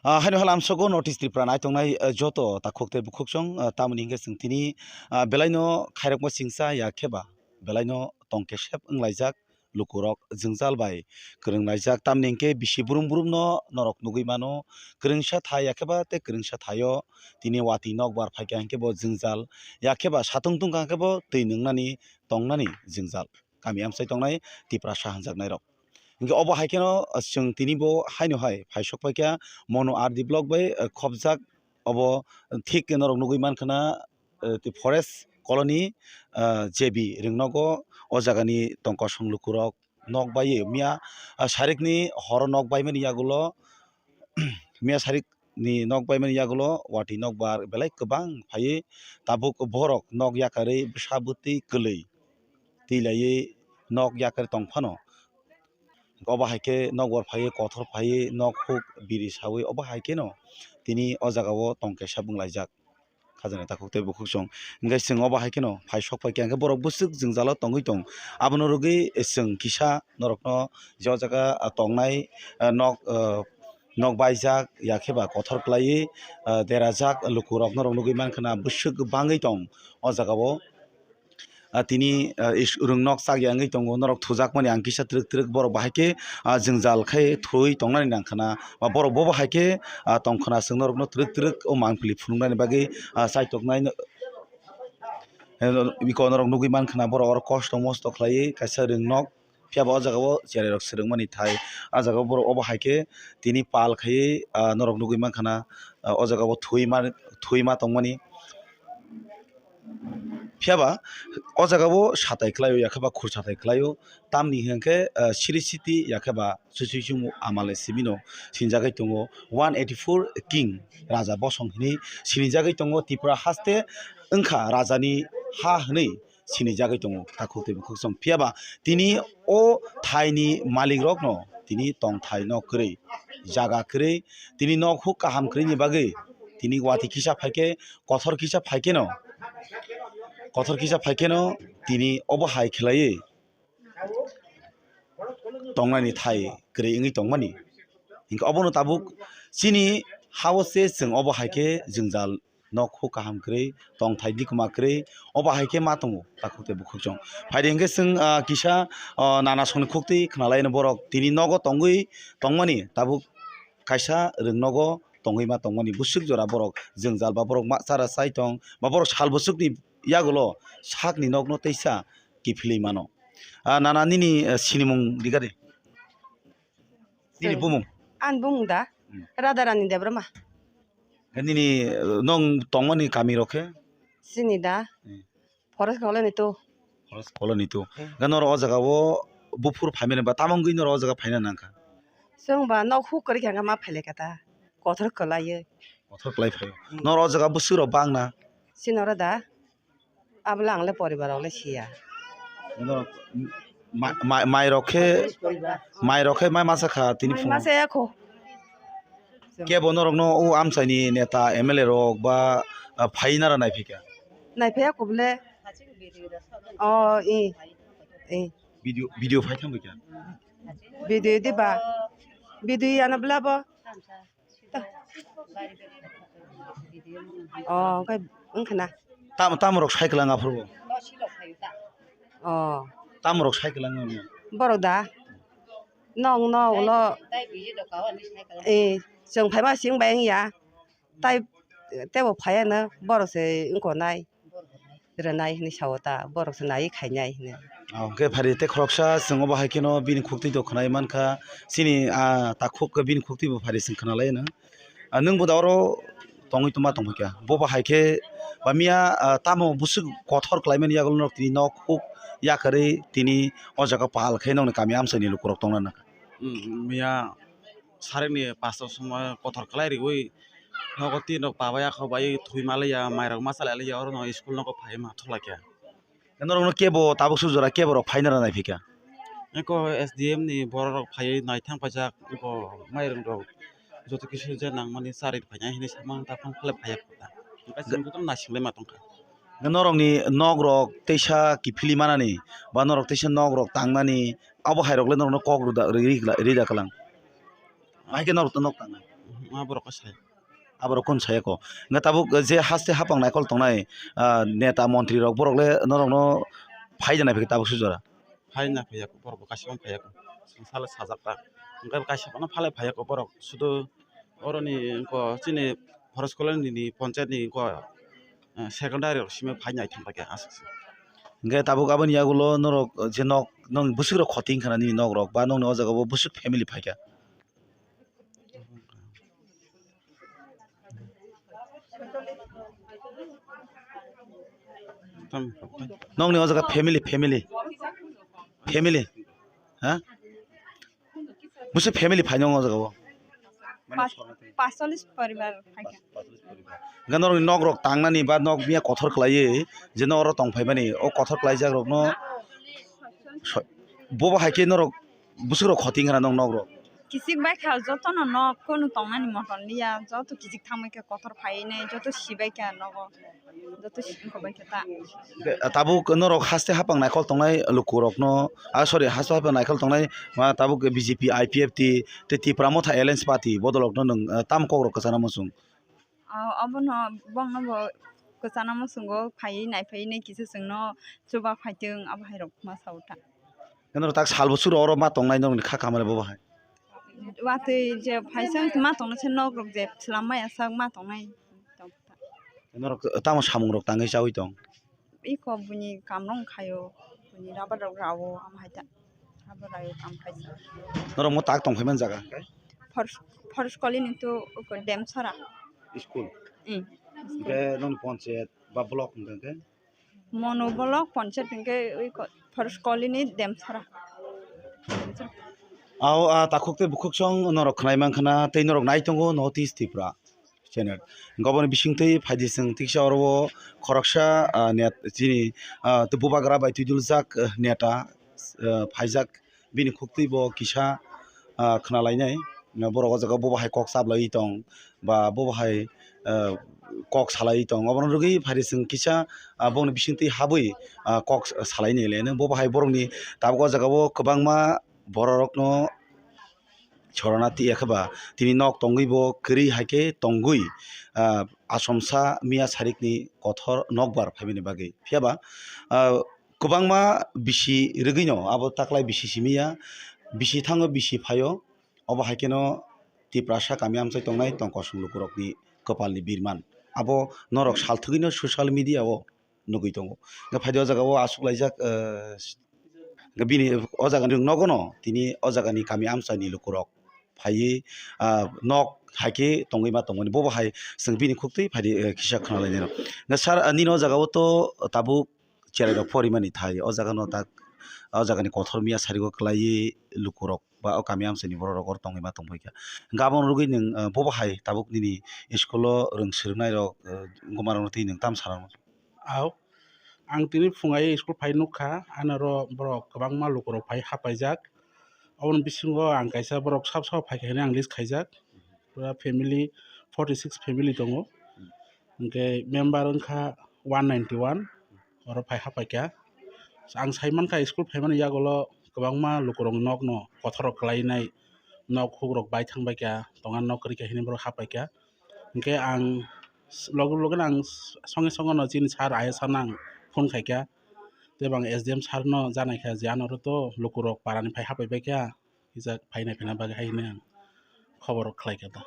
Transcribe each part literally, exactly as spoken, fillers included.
Ah, haino hala amsogo North East Tripura naitongnai, eh, joto takhuk tei bukhuksong, ah, tamoni hinkhe chwng tini, ah, belaino khairokma singsa ya khe ba belaino tongkesep wnglaijak lukurok jwngjal bai kwrwnglaijak. Tamoni hinkhe bisi brum brumno norok nugwi mano, kwrwngsa thai ya khe ba tei kwrwngsa thaio tini watwi nokbar phaikha hinkhe bo jwngjal ya khe ba satung tungkha hinkhe bo twi nwngnani tongnani jwngjal. Kami amchai tongnai Tiprasa hanjaknairok. Hinkhe obo hai kheno, ah, chwng tini bo haino hai phaisok paikha Monu R D block bai, ah, khopjak obo thik norok nugwi mankha na, ah, tei forest colony, ah, J B rwngnogo o jagani tongkosong lukurok nok baiwi miya, ah, sarikni horo nok baimani yagulo miya sarik ni nok baimani yagulo watwi nokbar belai kwbang phaiwi tabuk borok nok yakarwi bwsa bwtwi kwlwi twi laiwi nok yakarwi tongphano. Obo hai khe nokbar phaiwi kothor phaiwi nok huk biri sawi obo hai kheno tini o jagao tong kaisa bwnglaijak. Khajana takhuk tei bukhuksong. Hinkhe chwng obo hai kheno phai sok phai khe hinkhe borok bwswk jwngjalo tongwi tong. Abono rwgwi chwng kisa norokno je o jaga tongnai, ah, nok, ah, nok baijak ya khe ba kothor kwlaiwi, ah, derajak lukurok norok nugwi mankha na bwswk bangwi tong o jagao. Ah, tini, ah, is-, rwngnok chak ya wngwi tongo, norok thujakmani ang kisa twrwk twrwk borok bahai khe, ah, jwngjal khai thwi tongnani nangkha na, ba borok bo bahai khe, ah, tongkha na, chwng norokno twrwk twrwk o mangpili phunuknani bagwi, ah, chaitoknai no, eh, iko norok nugwi mankha na, borok oro kosto mosto khlaiwi kaisa rwngnok. Phiya ba o jaga o cherai rok swrwngmani thai, ah, jaga o borok obo hai khe tini pal khai, ah, norok nugwi mankha na, ah, o jaga o thwi ma, thwi ma tongmani. Phiya ba o jaga o satai khlai o, ya khe ba khur satai khlai o, tamni hwn khe, ah, siri siti ya khe ba chuchwi chumu amal ni simi no sinjagwi tongo. One eighty four king raja bosong hwnwi sinijagwi tongo, Tripura haste wngkha raja ni ha hwnwi sinijagwi tongo takhuk tei bukhuksong. Phiya ba tini o thaini malik rokno tini tongthai nok kwrwi, jaga kwrwi, tini nok huk kaham kwrwini bagwi tini watwi kisa phaikhe, kothor kisa phaikheno, kothor kisa phaikheno tini obo hai khlaiwi tongnani thai kwrwi wngwi tongmani. Hinkhe obono tabuk chini ha-o se chwng obo hai khe jwngjal nok huk kaham kwrwi, tongthai dikuma kwrwi, obo hai khe ma tongo takhuk tei bukhuksong. Phaidi hinkhe chwng, ah, kisa, ah, nana songni khuktwi khnalaino borok tini nogo tongwi tongmani tabuk kaisa rwng nogo tongwi ma tongmani bwswk jora borok jwngjal ba borok ma chara chai tong ba borok sal bwswkni yagulo sakni nokno teisa kiphilwi mano. Ah, nana nini, eh, sinimung digari? Nini bumung? Ani bumung da? Hmm. Radharani Debbarma. Nini, eh, nong tongmani kami rok khe? Sini da? Hmm. Forest Colony two. Forest Colony two. Hmm. Ga noro o jaga o buphur phaimani ba tamo wngwi noro o jaga phaina nangkha? Chwng ba nok huk kwrwi khe ma phailai kha ta. Kothor kwlaiwi. Kothor kwlai phaio. Hmm. Noro o jaga bwswk rok bang na? Sinoro da? Abole ang le poribar rok le siya. Norok ma-, ma-, mai rok khe, mai rok khe mai masa kha tini phungo. Masa ya kho. Kebo norok no o amchai ni neta M L A rok ba, ah, phai nara nai phika? Nai phai ya kho bole. O, i, i. Video, video phai thang phika? Video di ba? Video ya na bla bo? Oh, wngkha na. Tam-, tamrok cycle ang aphuru? Oh. Tamrok cycle ang ano? Borok da? Nong, nong, lo. Eh, chwng phaima sing bai wngya. Tai, tebo phaiya no, borok se wngko nai. Rwnai hinwi sao ta, borok se naiwi khainai hinwi. Ah, hwnkhe phari tei khoroksa chwng obo hai kheno bini khuktwi to khwnai mankha, chini, ah, takhuk bini khuktwi bo phari chwng khwnalai no. Ah, nwng bo da oro tongwi tongma tongphaikha, bo bo hai khe ba miya, ah, tamo bwswk kothor khlaimani yagulo norok tini nok huk yakarwi tini o jaga pal khe nokni kami amchaini lukurok tongna nangkha. Hmm, miya sarikni pasta somoi kothor khlai riwi nogo twi rok paba yakho bai thwi ma liya, mairok ma chalai liya, oro no school nogo phai ma thok laikha. Norokno kebo tabuk suk jora kebo rok phaina rw naiphika? Eko S D M ni borok rok phaiwi naithang paijak, eko mairung rok joto kisu je nangmani charwi phainai hinwi samani, taphang khlai phaiya kho ta. Hwnkhe chwng jotono naising lai ma tongkha. Norokni nok rok teisa kiphilwi manani ba norok teisa nok rok tangnani, abo hai rok le norokno kok rwda, ri, ri, rida kwlang. Bahai khe norok to nok tangnai. Ma borok khe sai. Aborok kun saya ko. Hwnkhe tabuk je haste hapang naikol tongnai, ah, neta montri rok borok le norok no phai da nai phai tabuk sujora. Phai na phaiya ko borok bo kaisa phaiya ko. Sala sajak ta. Hwnkhe kaisa phano phalai phaiya ko borok. Sudu oroni ko chini Forest Colony ni panchayat ni ko, eh, secondary rok simi phai nai thang khe aswk se. Hwnkhe tabuk aboni yagulo norok je nok, nokni bwswk rok khoti wngkha na nini nok rok ba nokni o jaga o bwswk family phaikha? Nokni o jaga family, family, family, ha? Bwswk family phaino o jaga o? Pas-, pasolis poribar phaikha. Hwnkhe norokni nok rok tangnani ba nok miya kothor khlaiwi je nok oro tong phaimani, o kothor khlaijak rokno so-, bobo hai khe norok bwswk rok khoti wngkha na nok rok? Kichik bai kha, jotono nok kunu tongnani motom liya, joto kichik thangbai kha kothor phaiwi nai, joto sibai kha nogo, joto si-, wngkha bai kha ta. Hwnkhe tabuk norok haste hapang naikol tongnai lukurokno, ah, sorry, haste hapang naikol tongnai ma tabuk B J P, I P F T tei Tipra Motha Alliance Party bodolokno nwng, ah, tamo kokrok kwchana muchung? Ah, obono bongno bo kwchana muchungo phaiwi naiphaiwi nai kisa chwngno chuba phaitwng abo hai rok ma sao ta. Norok tak sal bwswk rok oro ma tongnai norokni kha kamani bobo hai? Watwi je phaisa wngkhe ma tongna se nok rok je swlam maya sak ma tongnai. Norok tamo samung rok tangwi chawi tong? Iko buini kam rok khaio, buini rubber rok rao, amo hai ta rubber rao kam khaisa. Norok mo tak tong phaiman jaga hwnkhe? Forest, Forest Colony to uko Demsora. School? Mm. Hwnkhe nokni panchayat ba block hwnkhe? Mono block panchayat hwnkhe uko Forest Colony Demsora. Ao, ah, takhuk tei bukhuk song norok khwnai mankha na tei norok nai tongo North East Tripura channel. Goboni bisingtwi phaidi chwng tiksa oro o khoroksa, ah, net chini, ah, tei bubagra bai twiduljak, ah, neta, ah, phaijak bini khuktwi bo kisa, ah, khwnalainai. Borok o jaga bobo hai kok chaplaiwi tong ba bobo hai, ah, kok salaiwi tong. Obono rwgwi phaidi chwng kisa, ah, bongni bisingtwi habwi, ah, kok salainai le. Bobo hai borokni tabuk o jaga o kwbangma bororokno chorana tiya khe ba tini nok tongwi bo kwrwi hai khe tongwi, ah, achomsa miya sarikni kothor nokbar phaimani bagwi. Phiya ba, ah, kwbangma bisi rwgwino abo taklai bisi simi ya, bisi thango bisi phaio, obo hai kheno Tiprasa kami amchai tongnai tong kosong lukurokni kwpalni birman. Abo norok salthwgwino social media o nugwi tongo. Hwnkhe phaidi o jaga o aswk laijak, eh, bini o jaga ni nogo no tini o jaga ni kami amchai ni lukurok phaiwi, ah, nok hai khe tongwi ma tongmani bobo hai chwng bini khuktwi phaidi, eh, kisa khwnalainai rok. Hwnkhe sir, ah, nini o jaga o to tabuk cherai rok porimani thai o jaga no tak o jaga ni kothor miya sari o kwlaiwi lukurok ba o kami amchai ni borok rok oro tongwi ma tongbai kha. Hwnkhe abono rwgwi nwng, ah, bobo hai tabuk nini school o rwng swrwng nai rok, eh, wngma rok no twi nwng tam sana? Ao, ang tini phung ai school phai nukha, ani oro borok kwbangma lukurok phai hapaijak. Aboni bisingo ang kaisa borok sab sabo phaikha hinwi ang list khaijak. Pura family forty six family tongo. Hwnkhe member wngkha one ninety one, oro phai hapaikha. Ang saimankha school phaimani yagulo kwbangma lukurokni nokno kothorrok kwlainai, nok hukrok bai thangbaikha, tonga nok kwrwikha hinwi borok hapaikha. Hwnkhe ang s-, logi logi no ang s-, songe songe no chini sir I A S sir no ang phone khaikha. Tei bo ang S D M sir no janaikha je ano oro to lukurok parani phai hapaibaikha, kisa phai naiphina bagwi hai hinwi ang khobor khlaikha ta.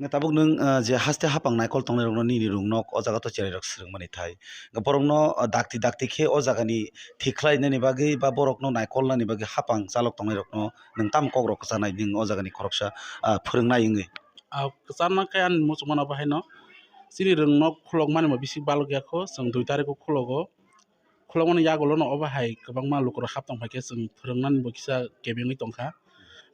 Hwnkhe tabuk nwng, ah, je haste hapang naikol tongnai rokno nini rung nok o jaga to cherai rok swrwngmani thai. Hwnkhe borokno, ah, dakti dakti khe o jagani thik khlainani bagwi ba borokno naikolnani bagwi hapang chalok tongnai rokno nwng tamo kok rok kwchanai nwng o jagani khoroksa, ah, phwrwngnai wngwi? Ah, kwcharna khe ani muchungmano bo haino chini rwng nok khulokmani bo bisi balokya kho, chwng dui tarikh o khulogo. Khulokmani yagulono obo hai kwbangma lukurok hap tongphaikhe chwng phwrwngnani bo kisa kebengwi tongkha.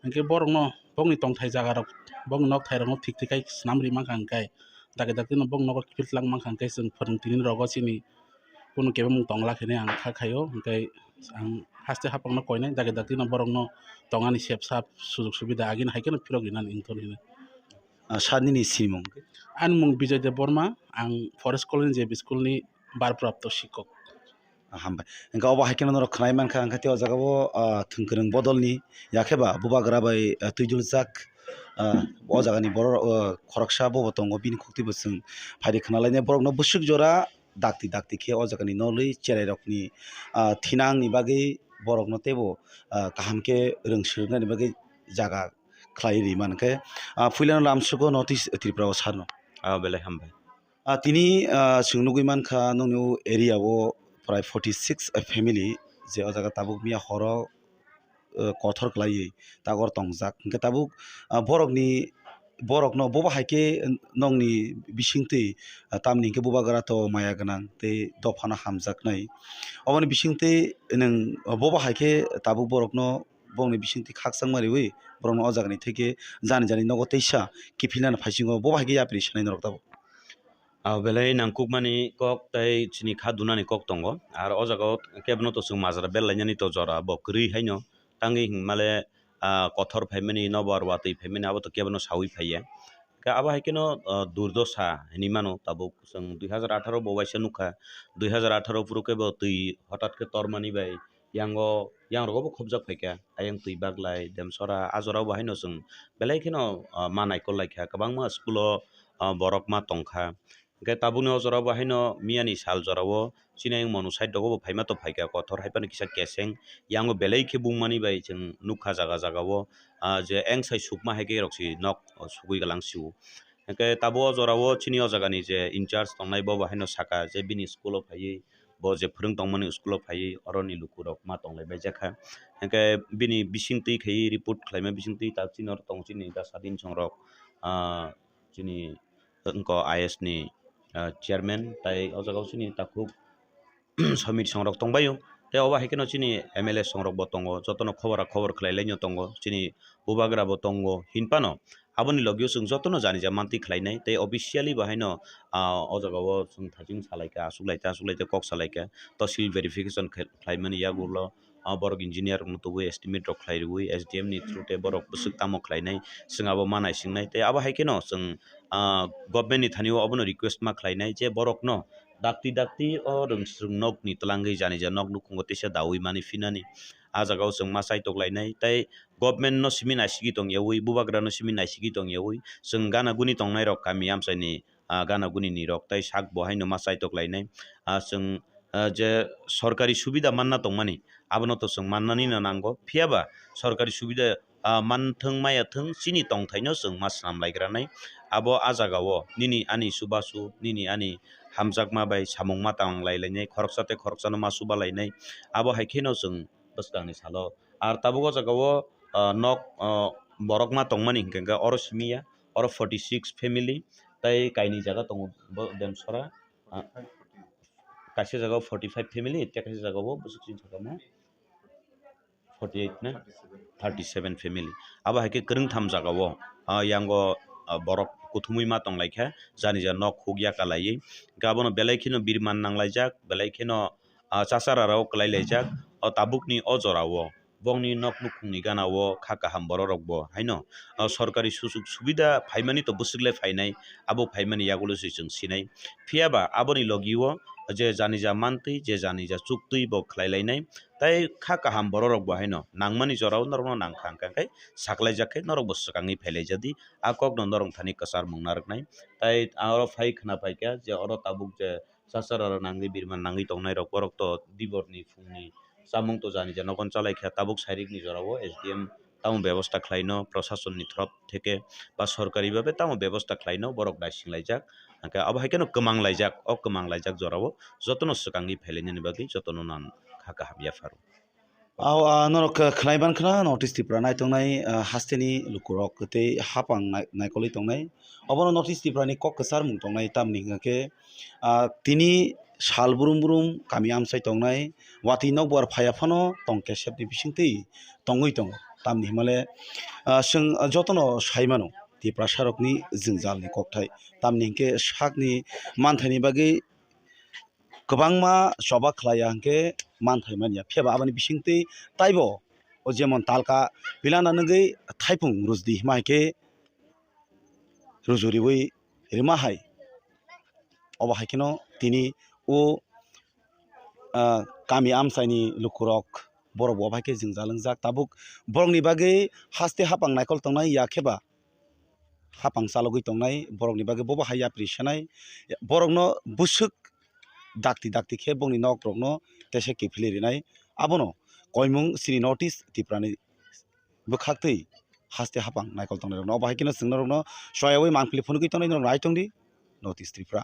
Hinkhe borokno bongni tongthai jagarok, bongni nokthai rokno thik thik khai swnam ri mankha hinkhe, dakti dakti no bongni nogo kiphil twlak mankha hinkhe chwng phwrwng tini rogo chini kunu kebengmung tongla khe hinwi ang kha khaio. Hinkhe ang haste hapangno koinai, dakti dakti no borokno tongani sep sap sujok subida agini hai kheno philok rinani wngthor hinwi. Ah, sir nini sinimung? Ani mung Bijoy Debbarma, ang Forest Colony J B School ni barprapto sikok. Ah, hambai. Hingke obo hai kheno norok khwnai mankha, hingke tei o jaga o, ah, thwngkwrwng bodolni yakhe ba bubagra bai, ah, twiduljak, Ah, o jagani borok, ah, khoroksa bobo tongo, bini khuktwi bo chwng phaidi khna lainai. Borokno bwswk jora dakti dakti khe o jagani nolwi cherairokni, ah, thinangni bagwi borokno teibo, ah, kaham khe rwng swrwknani bagwi jaga khlai ri mankhe. Ah, puilano lamsugo North East Tripura o sarno. Ah, belai hambai. Ah, tini, ah, chwng nugwi mankha nokni o area o prai forty six family je o jaga tabuk miya horo, ah, kothor khlaiwi tagor tongjak. Hwnkhe tabuk, ah, borokni, borokno bobo hai khe nokni bisingtwi, ah, tamni hwnkhe bubagra to maya gwnang tei dophano hamjaknai. Oboni bisingtwi nwng bobo hai khe tabuk borokno bongni bisingtwi khakchangma riwi borokno o jagani theke jani jani nogo teisa kiphilnani phaisingo bobo hai khe yapri sanai norok tabuk. Ah, belai nangkukmani kok tei chini kha dunani kok tongo. Ar o jaga o kebno to chwng majra bel lainani to jora bo kwrwi haino. Tangwi hwnmale, ah, kothor phaimani, nobar watwi phaimani abo to kebno saui phaiya. Khe abo hai kheno, ah, durdosa hinwi mano tabuk chwng dui hazar atharo bo waisa nukha. Dui hazar atharo phuru khe bo twi hotat khe tormani bai yango, yangrogo bo khobjak phaikha. Ayang twi baglai, Demsora, a jorao bo haino chwng belai kheno, ah, ma naikol laikha. Kwbangma school o, ah, borok ma tongkha. Hwnkhe tabukni o jorao bo haino miyani sal jorao chini ayang mono side rogo bo phaima to phaikha kothor hai phano kisa keseng. Yango belai khe bungmani bai chwng nukha jaga jaga o, ah, je engsai sukma hai khe rok si nok sugui galang sio. Hwnkhe tabuk o jorao chini o jagani je in charge tongnai bo bo haino saka je bini school o phaiwi bo je phwrwng tongmani school o phaiwi oroni lukurok ma tonglai baijakha. Hwnkhe bini bisingtwi khaiwi report khlaima bisingtwi tak chini oro tongo chini da sadin songrok, ah, chini wngkha I S ni, ah, chairman, tai o jaga o chini takhuk somiti songrok tongbaio. Tei obo hai kheno chini M L A songrok bo tongo, jotono khobora khobor khlai laino tongo, chini bubagra bo tongo, hinphano aboni logio chwng jotono jani ja mantwi khlainai, tei officially bo haino, ah, o jaga o chwng thaching salaikha, aswk laita, aswk laita kok salaikha, tosil verification khe-, khlaimani yagulo, ah, borok engineer rokno tubui estimate rok khlai rwui S D M ni through tei borok bwswk tamo khlainai, chwng abo ma naisingnai, tei abo hai kheno chwng, ah, government ni thani o obono request ma khlainai je borokno dakti dakti o rwng swrwng nokni twlangwi jani ja nok nukhungo teisa daui mani phinani. Ah jaga o chwng ma chaitok lainai tei government no simi naisigi tong yaui, bubagra no simi naisigi tong yaui, chwng gana guni tongnai rok kami amchai ni, ah, gana guni ni rok tei sak bo haino ma chaitok lainai. Ah, chwng, ah, je sorkari subida manna tongmani abono to chwng mannani no nango, phiya ba sorkari subida ah, manthwng maya thwng chini tongthaino chwng ma swnam laigranai. Abo a jagao nini ani chubachu, nini ani hamjakma bai samung ma tang lai lainai, khoroksa tei khoroksano ma chuba lainai. Abo hai kheno chwng bwskangni salo. Ar tabuk o jagao, ah, nok, ah, borok ma tongmani hinkhe oro simi ya, oro forty six family tei kainwi jaga tongo bo Demsora. Ah, kaisa jagao forty five family, tei kaisa jagao bwswk chini sakamo forty eight na thirty seven family. Abo hai khe kwrwngtham jagao, ah, yango, ah, borok kuthumwi ma tong lai kha, jani ja nok huk ya kalaiwi. Hwnkhe abono belai kheno birman nang laijak, belai kheno, ah, chachara rok kwlai laijak. O tabukni o jorao bongni nok nukhungni gana o kha kaham borok rok bo haino, ah, sorkari sujuk subida phaimani to bwswk le phainai, abo phaimani yagulo se chwng sinai. Phiya ba aboni logi o je jani ja mantwi, je jani ja chuktwi bo khlai lainai. Tai kha kaham borok rok bo haino nangmani jorao norokno nang kha, hwnkha khe saklaijak khe norok bo swkangwi phailaijadi, a kokno norok thani kwcharmung narwknai. Tai oro phai khna phaikha je oro tabuk je chachara rok nangwi birman nangwi tongnai rok borok to diborni phungni chamung to jani ja nogon chalaikha, tabuk sairikni jorao S D M tamo bebosta khlaino, proshasonni thorop theke ba sorkari babe tamo bebosta khlaino borok naising laijak. Hwnkhe abo hai kheno kwmang laijak, o kwmang laijak jorao jotono swkangwi phailainani bagwi jotono nang kha kaham yapharo. Ao, ah, norok kh-, khnai man khna North East Tripura nai tongnai, ah, hasteni lukurok tei hapang nai-, naikolwi tongnai. Obono North East Tripura ni kok kwcharmung tongnai, tamni hwnkha khe, ah, tini sal brum brum kami amchai tongnai, watwi nokbar phaiya phano tong kesepni bisingtwi tongwi tongo. Tamni hwnmale, ah, chwng jotono sai mano Tiprasarokni jwngjalni kokthai. Tamni hwnkhe sakni manthaini bagwi kwbangma choba khlaiya hwnkhe manthai manya. Phiya ba aboni bisingtwi taibo o jemon talka pilana nugwi thaipung rujdi hima hai khe rujuriwi rima hai. Obo hai kheno tini o, ah, kami amchaini lukurok borok bo obo hai khe jwngjal wngjak. Tabuk borokni bagwi haste hapang naikol tongnai ya khe ba hapang chalogwi tongnai, borokni bagwi bobo hai yapri sanai, borokno bwswk dakti dakti khe bongni nok rokno tesa kiphilwi rinai. Abono koimung chini North East Tripura ni bwkhaktwi haste hapang naikol tongnai rokno. Obo hai kheno chwng norokno soyawi mangpili phunugwi tongnai norok nai tongdi North East Tripura.